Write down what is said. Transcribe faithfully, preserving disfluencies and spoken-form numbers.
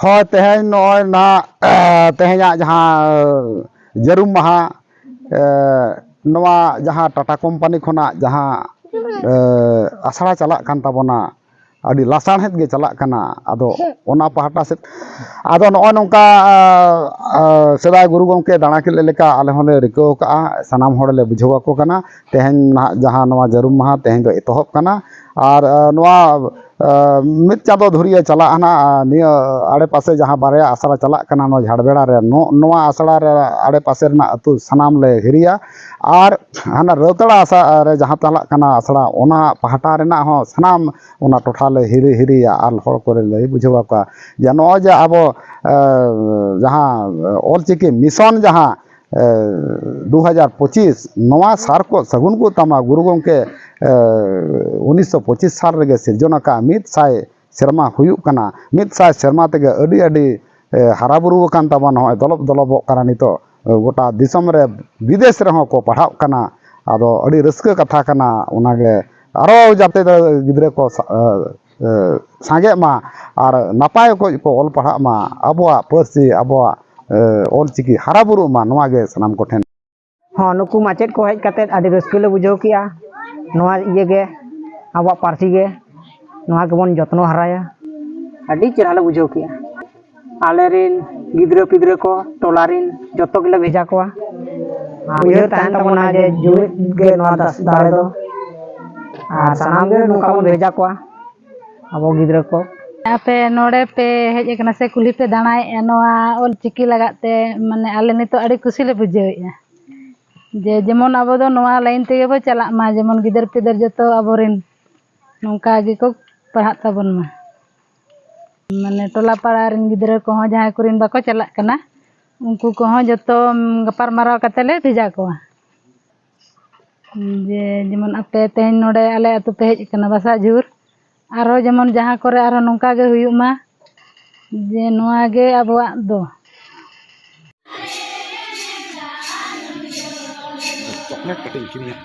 ᱦᱳᱭ, ᱛᱮᱦᱮᱧ ᱱᱚᱜᱼᱚᱭ ᱱᱟᱦᱟᱜ ᱛᱮᱦᱮᱧᱟᱜ ᱡᱟᱦᱟᱸ ᱡᱟᱹᱨᱩᱢ ᱢᱟᱦᱟ, ᱮ, ᱱᱚᱣᱟ ᱡᱟᱦᱟᱸ ᱴᱟᱴᱟ ᱠᱳᱢᱯᱟᱱᱤ ᱠᱷᱚᱱᱟᱜ ᱡᱟᱦᱟᱸ, ᱮ, ᱟᱥᱲᱟ ᱪᱟᱞᱟᱜ ᱠᱟᱱ ᱛᱟᱵᱚᱱᱟ, ᱟᱹᱰᱤ ᱞᱟᱥᱟᱲᱦᱮᱫ ᱜᱮ ᱪᱟᱞᱟᱜ ᱠᱟᱱᱟ᱾ ᱟᱫᱚ ᱚᱱᱟ ᱯᱟᱦᱴᱟ ᱥᱮᱫ, ᱟᱫᱚ ᱱᱚᱜᱼᱚᱭ ᱱᱚᱝᱠᱟ, ᱟ, ᱥᱮᱫᱟᱭ ᱜᱩᱨᱩ ᱜᱚᱢᱠᱮ ᱫᱟᱬᱟ ᱠᱮᱫ ᱞᱮᱠᱟ ᱟᱞᱮ ᱦᱚᱸᱞᱮ ᱨᱤᱠᱟᱹ ᱟᱠᱟᱫᱼᱟ, ᱥᱟᱱᱟᱢ ᱦᱚᱲᱞᱮ ᱵᱩᱡᱷᱟᱹᱣ ᱟᱠᱚ ᱠᱟᱱᱟ᱾ ᱛᱮᱦᱮᱧ ᱱᱟᱦᱟᱜ ᱡᱟᱦᱟᱸ ᱱᱚᱣᱟ ᱡᱟᱹᱨᱩᱢ ᱢᱟᱦᱟ, ᱛᱮᱦᱮᱧ ᱫᱚ ᱮᱛᱚᱦᱚᱵ ᱠᱟᱱᱟ᱾ ᱟᱨ, ᱟ, ᱱᱚᱣᱟ, ᱟ, ᱢᱤᱫ ᱪᱟᱸᱫᱚ ᱫᱷᱩᱨᱤᱭᱟᱹ ᱪᱟᱞᱟᱜᱼᱟ ᱱᱟᱦᱟᱜ, ᱱᱤᱭᱟᱹ ᱟᱲᱮᱯᱟᱥᱮ ᱡᱟᱦᱟᱸ ᱵᱟᱨᱭᱟ ᱟᱥᱲᱟ ᱪᱟᱞᱟᱜ ᱠᱟᱱᱟ ᱱᱚᱣᱟ ᱡᱷᱟᱲᱵᱮᱲᱟ ᱨᱮ, ᱱᱚ-, ᱱᱚᱣᱟ ᱟᱥᱲᱟ ᱨᱮ ᱟᱲᱮᱯᱟᱥᱮ ᱨᱮᱱᱟᱜ ᱟᱹᱛᱩ ᱥᱟᱱᱟᱢ ᱞᱮ ᱦᱤᱨᱤᱭᱟ᱾ ᱟᱨ ᱦᱟᱱᱟ ᱨᱟᱹᱛᱟᱲᱟ ᱟᱥᱲᱟ ᱨᱮ ᱡᱟᱦᱟᱸ ᱪᱟᱞᱟᱜ ᱠᱟᱱᱟ ᱟᱥᱲᱟ, ᱚᱱᱟ ᱯᱟᱦᱴᱟ ᱨᱮᱱᱟᱜ ᱦᱚᱸ ᱥᱟᱱᱟᱢ ᱚᱱᱟ ᱴᱚᱴᱷᱟ ᱞᱮ ᱦᱤᱨᱤ ᱦᱤᱨᱤᱭᱟ ᱟᱨ ᱦᱚᱲ ᱠᱚᱨᱮ ᱞᱟᱹᱭ ᱵᱩᱡᱷᱟᱹᱣ ᱟᱠᱚᱣᱟ ᱡᱮ ᱱᱚᱜᱼᱚᱭ ᱡᱮ ᱟᱵᱚ, ᱮ, ᱡᱟᱦᱟᱸ ᱚᱞᱪᱤᱠᱤ ᱢᱤᱥᱚᱱ ᱡᱟᱦᱟᱸ, ᱮ, ᱫᱩ ᱦᱟᱡᱟᱨ ᱯᱚᱸᱪᱤᱥ, ᱱᱚᱣᱟ ᱥᱟᱨ ᱠᱚ ᱥᱟᱹᱜᱩᱱ ᱠᱚ ᱛᱟᱢᱟ ᱜᱩᱨᱩ ᱜᱚᱢᱠᱮ, ᱮ, ᱩᱱᱤᱥᱥᱚ ᱯᱚᱸᱪᱤᱥ ᱥᱟᱞ ᱨᱮᱜᱮ ᱥᱤᱨᱡᱚᱱ ᱟᱠᱟᱫ ᱢᱤᱫ ᱥᱟᱭ ᱥᱮᱨᱢᱟ ᱦᱩᱭᱩᱜ ᱠᱟᱱᱟ᱾ ᱢᱤᱫ ᱥᱟᱭ ᱥᱮᱨᱢᱟ ᱛᱮᱜᱮ ᱟᱹᱰᱤ ᱟᱹᱰᱤ, ᱮ, ᱦᱟᱨᱟ ᱵᱩᱨᱩ ᱟᱠᱟᱱ ᱛᱟᱵᱚᱱ, ᱱᱚᱜᱼᱚᱭ ᱫᱚᱞᱚᱵ ᱫᱚᱞᱚᱵᱚᱜ ᱠᱟᱱᱟ ᱱᱤᱛᱚᱜ᱾ ᱜᱚᱴᱟ ᱫᱤᱥᱚᱢ ᱨᱮ, ᱵᱤᱫᱮᱥ ᱨᱮᱦᱚᱸ ᱠᱚ ᱯᱟᱲᱦᱟᱜ ᱠᱟᱱᱟ᱾ ᱟᱫᱚ ᱟᱹᱰᱤ ᱨᱟᱹᱥᱠᱟᱹ ᱠᱟᱛᱷᱟ ᱠᱟᱱᱟ᱾ ᱚᱱᱟᱜᱮ ᱟᱨᱚ ᱡᱟᱛᱮ ᱫᱚ ᱜᱤᱫᱽᱨᱟᱹ ᱠᱚ ᱥᱟ-, ᱮ, ᱮ, ᱥᱟᱸᱜᱮᱜ ᱢᱟ ᱟᱨ ᱱᱟᱯᱟᱭ ᱚᱠᱚᱡ ᱠᱚ ᱚᱞ ᱯᱟᱲᱦᱟᱜ ᱢᱟ, ᱟᱵᱚᱣᱟᱜ ᱯᱟᱹᱨᱥᱤ, ᱟᱵᱚᱣᱟᱜ, ᱮ, ᱚᱞᱪᱤᱠᱤ ᱦᱟᱨᱟ ᱵᱩᱨᱩᱜ ᱢᱟ, ᱱᱚᱣᱟ ᱜᱮ ᱥᱟᱱᱟᱢ ᱠᱚᱴᱷᱮᱱ᱾ ᱦᱚᱸ, ᱱᱩᱠᱩ ᱢᱟᱪᱮᱫ ᱠᱚ ᱦᱮᱡ ᱠᱟᱛᱮᱫ ᱟᱹᱰᱤ ᱨᱟᱹᱥᱠᱟᱹ ᱞᱮ ᱵᱩᱡᱷᱟᱹᱣ ᱠᱮᱜᱼᱟ᱾ ᱱᱚᱣᱟ ᱤᱭᱟᱹ ᱜᱮ, ᱟᱵᱚᱣᱟᱜ ᱯᱟᱹᱨᱥᱤ ᱜᱮ, ᱱᱚᱣᱟ ᱜᱮᱵᱚᱱ ᱡᱚᱛᱱᱚ ᱦᱟᱨᱟᱭᱟ᱾ ᱟᱹᱰᱤ ᱪᱮᱦᱨᱟ ᱞᱮ ᱵᱩᱡᱷᱟᱹᱣ ᱠᱮᱜᱼᱟ᱾ ᱟᱞᱮ ᱨᱮᱱ ᱜᱤᱫᱽᱨᱟᱹ ᱯᱤᱫᱽᱨᱟᱹ ᱠᱚ, ᱴᱚᱞᱟ ᱨᱮᱱ ᱡᱚᱛᱚ ᱜᱮᱞᱮ ᱵᱷᱮᱡᱟ ᱠᱚᱣᱟ᱾ ᱟᱨ ᱩᱭᱦᱟᱹᱨ ᱛᱟᱦᱮᱱ ᱛᱟᱵᱚᱱᱟ ᱡᱮ ᱡᱩᱢᱤᱫ ᱜᱮ ᱱᱚᱣᱟ ᱫᱟᱥ-, ᱫᱟᱲᱮ ᱫᱚ᱾ ᱟᱨ ᱥᱟᱱᱟᱢ ᱜᱮ ᱱᱚᱝᱠᱟ ᱵᱚᱱ ᱵᱷᱮᱡᱟ ᱠᱚᱣᱟ, ᱟᱵᱚ ᱜᱤᱫᱽᱨᱟᱹ ᱠᱚ᱾ ᱟᱯᱮ ᱱᱚᱰᱮ ᱯᱮ ᱦᱮᱡ ᱟᱠᱟᱱᱟ ᱥᱮ ᱠᱩᱞᱦᱤ ᱯᱮ ᱫᱟᱬᱟᱭᱮᱫᱼᱟ ᱱᱚᱣᱟ ᱚᱞ ᱪᱤᱠᱤ ᱞᱟᱜᱟᱫ ᱛᱮ, ᱢᱟᱱᱮ, ᱟᱞᱮ ᱱᱤᱛᱚᱜ ᱟᱹᱰᱤ ᱠᱩᱥᱤ ᱞᱮ ᱵᱩᱡᱷᱟᱹᱣᱮᱫᱼᱟ᱾ ᱡᱮ ᱡᱮᱢᱚᱱ ᱟᱵᱚ ᱫᱚ ᱱᱚᱣᱟ line ᱛᱮᱜᱮ ᱵᱚ ᱪᱟᱞᱟᱜ ᱢᱟ, ᱡᱮᱢᱚᱱ ᱜᱤᱫᱟᱹᱨ ᱯᱤᱫᱟᱹᱨ ᱡᱚᱛᱚ ᱟᱵᱚᱨᱮᱱ ᱱᱚᱝᱠᱟ ᱜᱮᱠᱚ ᱯᱟᱲᱦᱟᱜ ᱛᱟᱵᱚᱱ ᱢᱟ᱾ ᱢᱟᱱᱮ ᱴᱚᱞᱟ ᱯᱟᱲᱟ ᱨᱮᱱ ᱜᱤᱫᱽᱨᱟᱹ ᱠᱚᱦᱚᱸ ᱡᱟᱦᱟᱸᱭ ᱠᱚᱨᱮᱱ ᱵᱟᱠᱚ ᱪᱟᱞᱟᱜ ᱠᱟᱱᱟ, ᱩᱱᱠᱩ ᱠᱚᱦᱚᱸ ᱡᱚᱛᱚ ᱜᱟᱯᱟᱞ ᱢᱟᱨᱟᱣ ᱠᱟᱛᱮ ᱞᱮ ᱵᱷᱮᱡᱟ ᱠᱚᱣᱟ᱾ ᱡᱮ ᱡᱮᱢᱚᱱ ᱟᱯᱮ ᱛᱮᱦᱮᱧ ᱱᱚᱰᱮ ᱟᱞᱮ ᱟᱹᱛᱩ ᱯᱮ ᱦᱮᱡ ᱟᱠᱟᱱᱟ ᱵᱟᱥᱟ ᱡᱷᱩᱨ, ᱟᱨᱦᱚᱸ ᱡᱮᱢᱚᱱ ᱡᱟᱦᱟᱸ ᱠᱚᱨᱮ ᱟᱨᱦᱚᱸ ᱱᱚᱝᱠᱟ ᱜᱮ ᱦᱩᱭᱩᱜ ᱢᱟ, ᱡᱮ ᱱᱚᱣᱟ ᱜᱮ ᱟᱵᱚᱣᱟᱜ ᱫᱚ᱾ ᱪᱚᱠᱞᱮᱴ ᱠᱟᱹᱴᱤᱡ ᱤᱧ ᱠᱤᱨᱤᱧᱟ᱾